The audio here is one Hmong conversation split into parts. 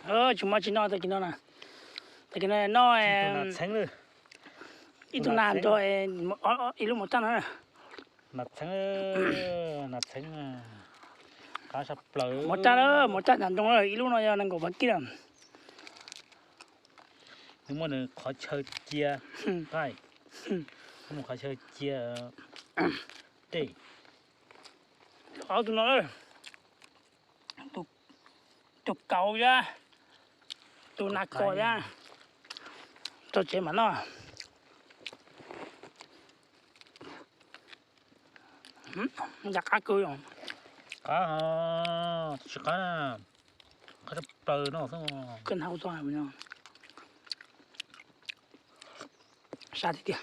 Tsis muaj tsis noj tag kis no na. Tag kis no noj ib tug nas nrog ib lub mov raj no. Nas txheeb, nas txheeb, qab sab plaws. Mov raj, mov raj nram nroog, ib lub no yog nees nkaum phav kib na. Nws muaj nws qhov chaw cia qaij, muaj qhov chaw cia dej. Ob tug no, tus kauv thiab tus nas kos thiab, tso tsev mam noj. Ncaj qab kawg. Qab, tsis qab, qab tshaj plaws no xwb. Kawg hau txog sab tiag tiag.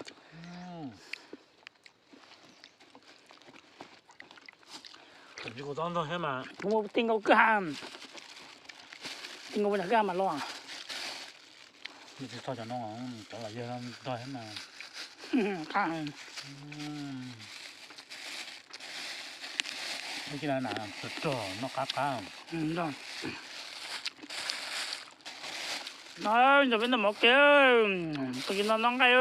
Kuv mus ti nkaus kwj ha, ti nkaus puas nram kwj ha mam los. Tsis txog cov no, cov los yog nrog thiab mas. Qab. Ib cia na, rog noj qab qab. No, nrog peb noj mov ke, tag kis no noj nqaij,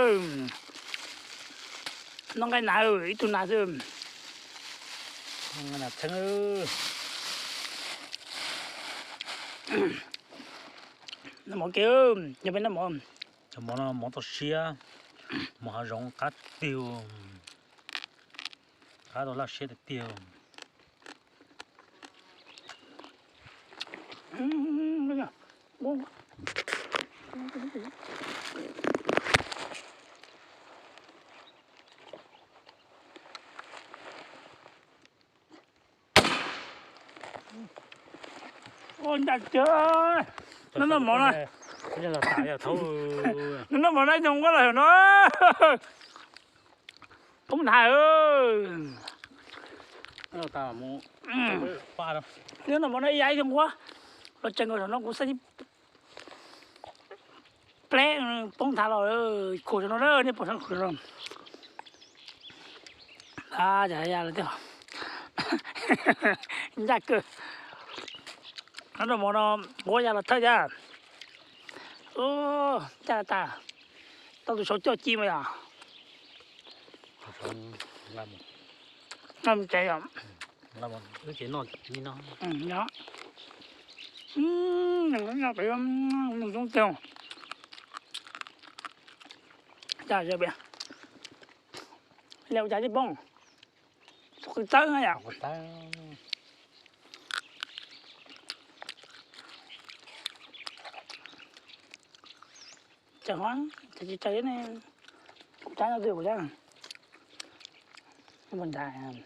noj nqaij nas, ib tug nas xwb. Nas txheeb. Noj mov ke, nrog peb noj mov. Cov mov no mov txaus siab, mov hav zoov qab tiag, qab tau laj siab tiag tiag. Ua ncaj tiag. Noj noj mov na, noj noj mov na, nyob nquab los no. Poob nthav. Noj mov no ib yam ib nquab los tsees nkaus saum no kuv xav pleb poob nthav los. Khuam saum no na, nej pom sab khuam no. Ncaj kawg. Noj mov no nquab ya los thawj thiab. Ncaj tas, tau tus saud coj ci mas yom. Mus tsev yom. Wb tsev noj li no. Noj pem nug coob tiag. Cas li ua cas tib poob. Qw tawb na yom. Tseem ho, tseem tsis tsaws ne. Kuv tsab nyob twg kuv tsab. Mus nrad.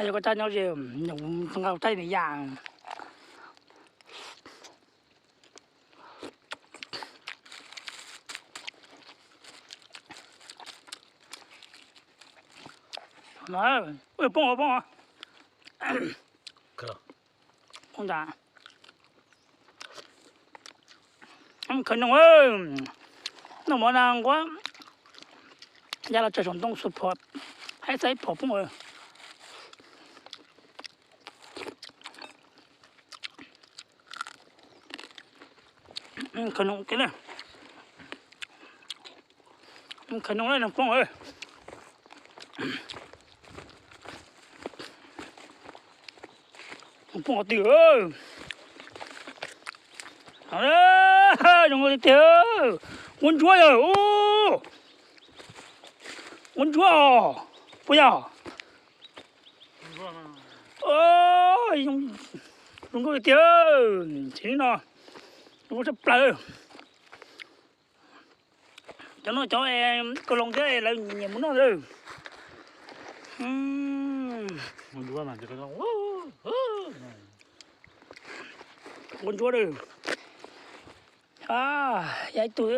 Yog koj tsab nyob ze, nyuam nqa tsab nws ya. Poob poob. Poob ntag. Khawv noog, noj mov na nquab ya los tsaws saum ntoo xuas phom, haib xaib phom poob. Khawv noog tiag na. Khawv noog na, noog poob. Noog poob qhov twg? Zoo nkauj tiag tiag. Nquab ntsuab yog. Nquab ntsuab os. Puas yog? Zoo nkauj tiag tiag. Tsev no zoo nkauj tshaj plaws. Cov no cov kaus loos thiab lawv nyiam mus noj lawm. Nquab ntsuab lawm. Ya ib tug.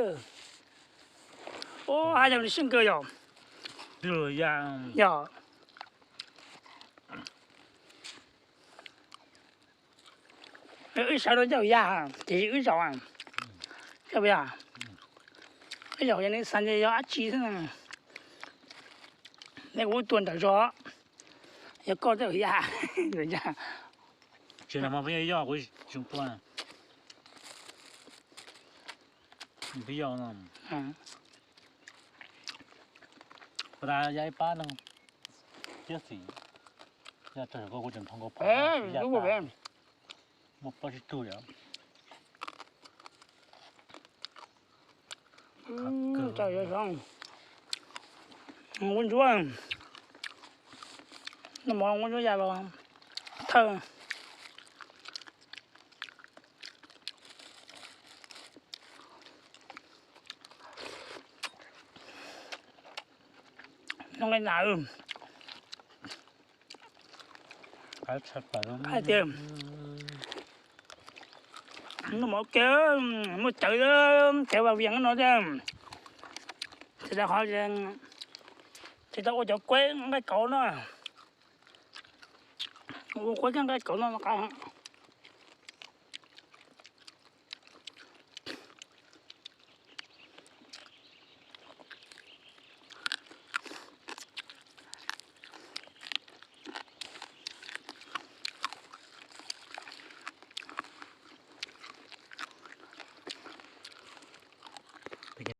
Ua haj yam li sib nkawd yom. Yog. Wb sawv no coj ya, tiam sis wb zaum, wb zaum yog neb xav yog dab tsi xwb. Neb kuv wb tuaj nram zos, yog koj coj ya, ya. Tsis no mas peb yog yoj kuv tsis tua. Peb yoj no. Pas tas yog ib pab neeg tiab xim, yog tau kuv tseem thoo nkaus pom. Muaj pob sib tug yom. Ntsuab, noj mov ntsuab ya los thawj. Noj nqaij nas, hais tias noj mov ua ke, muaj cawv, cawv Vaj Vias no thiab. Tsis tau qhov, tsis tau ua cov kueb nqaij kauv no, ua kueb nqaij kauv no qab.